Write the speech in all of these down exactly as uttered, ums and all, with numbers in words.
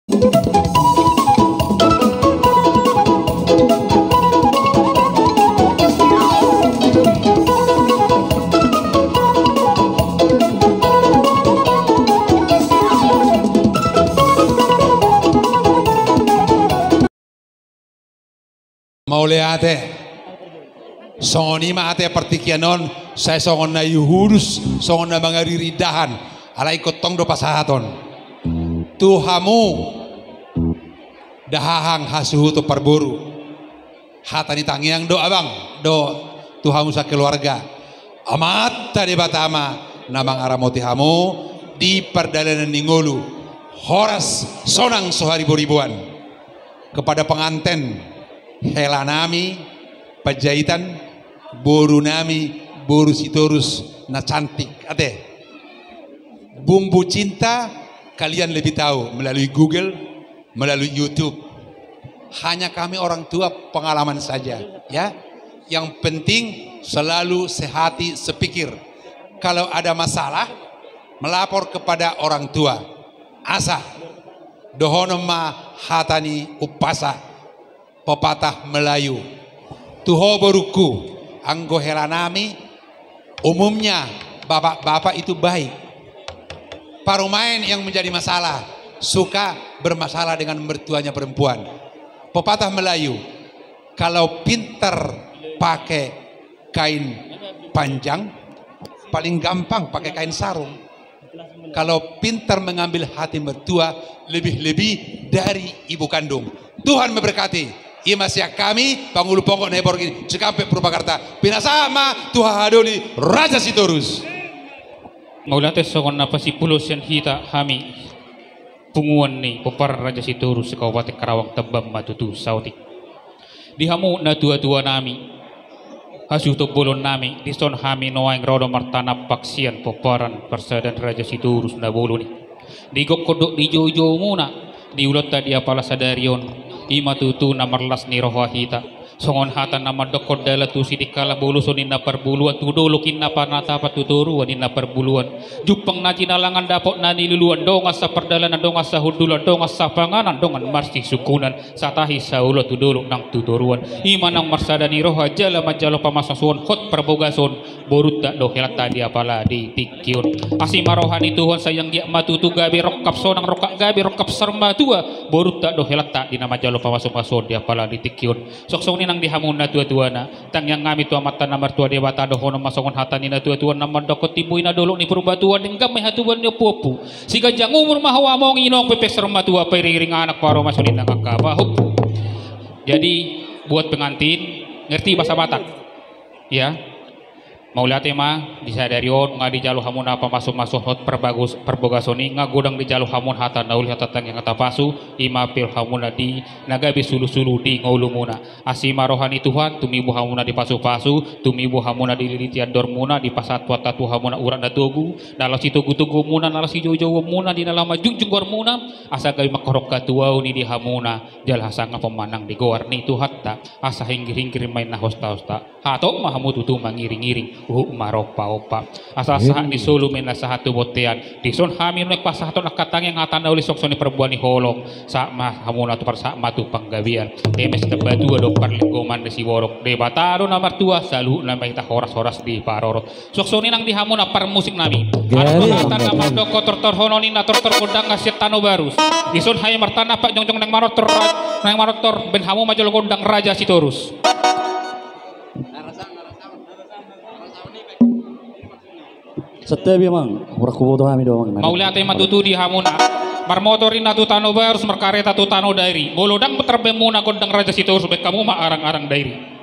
Mauliate. Songon i ma ate partingkian on, sai songon na iuhudus, songon na mangariri indahan, alai ingkon tong do pasahaton. Tu hamu, dahahang hasuhuton parboru. Hata ni tangiang do abang, do tu hamu sakeluarga. Amanta Debata ma na mangaramoti hamu di pardalanan ni ngolu. Horas sonang so hariboriboan. Kepada penganten, hela nami Panjaitan, boru nami, boru Sitorus na cantik. Ate. Bumbu cinta kalian lebih tahu melalui Google, melalui YouTube. Hanya kami orang tua pengalaman saja, ya. Yang penting selalu sehati sepikir. Kalau ada masalah, melapor kepada orang tua. Asa dohonon ma hata ni umpasa, pepatah Melayu. Tu ho borungku, anggo hela nami, umumnya bapak-bapak itu baik. Parumaen yang menjadi masalah, suka bermasalah dengan mertuanya perempuan. Pepatah Melayu, kalau pintar pakai kain panjang, paling gampang pakai kain sarung. Kalau pintar mengambil hati mertua, lebih-lebih dari ibu kandung. Tuhan memberkati. Ima sian hami pangulu pongkok na i Borngin Cikampek Purwakarta. Pinasahat ma tu hahadoli Raja Sitorus. Mauliate, songon na pasipulo sian hita hami punguan ni pomparan Raja Sitorus se-Kabupaten Karawang, tamba ma tutu saotik. Di hamu natuatua nami, hasuhuton bolon nami, dison hami nuaeng ro do martanampak sian pomparan parsadaan Raja Sitorus na bolon i. Di gokhon dohot di joujou muna, di ulaonta di apala sadari on, ima tutu na marlas ni roha hita. Songon hata na mandokkon dalan tu Sidikalang, boloson ninna parbuluan, tu dolok ninna panatapan, tu toruan ninna parbuluan. Jumpang na tinalangan, dapot na niluluan, dongan sapardalanan, dongan sahundulan, dongan sapanganan, dongan marsisungkunan, satahi saoloan tu dolok nang tu toruan. Ima nang marsada ni roha jala manjalo pamasumasu on, hot parbogason, borunta dohot helanta di apala di tingki on. Asi ma roha ni Tuhan, sai anggiat ma tutu gabe rongkap sonang, rongkap gabe, rongkap saur matua, borunta dohot helanta di na manjalo pamasumasu on di apala di tingki on. Suang songon i nang di hamu natuatuana. Tangiang hami tu Amanta na martua Debata, dohonon ma songon hata ni natuatua na mandokkon: Timbo i na dolok ni Purbatua, denggan ma i hatubuan ni ompuompu. Siganjang umur ma ho among inong, pepes saur matua, pairingiring anak, parumaen songon i nang angka pahompu. Jadi, buat pengantin, ngerti bahasa Batak? Ya. Mauliate ma, di sadari on nga dijalo hamuna pamasumasuon hot parbagas-, parbogason i, nga godang dijalo hamuna hata na uli, hata tangiang, hata pasu, ima pe hamuna di na gabe sulusulu di ngolumuna. Asi ma roha ni Tuhan, tumibu hamuna di pasupasu, tumibu hamuna dililiti andormuna, dipasahat Tuhanta tu hamuna urat na togu, na laho sitogutoguonmuna, na laho sijoujouonmuna, di na laho manjungjung goarmuna, asa gabe mangkorhon hatuaon i di hamuna, jala hasangapon ma nang di goar ni Tuhanta, asa hinggirhinggir ma i na hostahosta. Hatop ma hamu tutu mangiringiring, huhut marompaompa. Asa sahat ni solu ma i na sahat tu bontean. Dison hami nuaeng pasahathon angka tangiang, hata na uli, suang songon i parbue ni holong. Sahat ma hamuna tu par-, sahat ma tu panggabean. Eme sitambatua dohot parlinggoman ni siborok. Debata do na martua, saluhutna ma hita horashoras diparorot. Suang songon i nang di hamuna parmusik nami. Adong do hata na mandok tortor, hono ninna tortor gondang sian Tano Barus. Dison hami martanampak jongjong naeng manortor, naeng manortor, baen hamu ma jolo gondang Raja Sitorus. Santabi amang, hurang huboto hami do amang. Mauliate ma tutu di hamuna. Marmotor ninna tu Tano Barus, markareta tu Tano Dairi. Molo ndang tarbaenmuna gondang Raja Sitorus, baen hamu ma arangarang Dairi.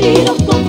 Didok ho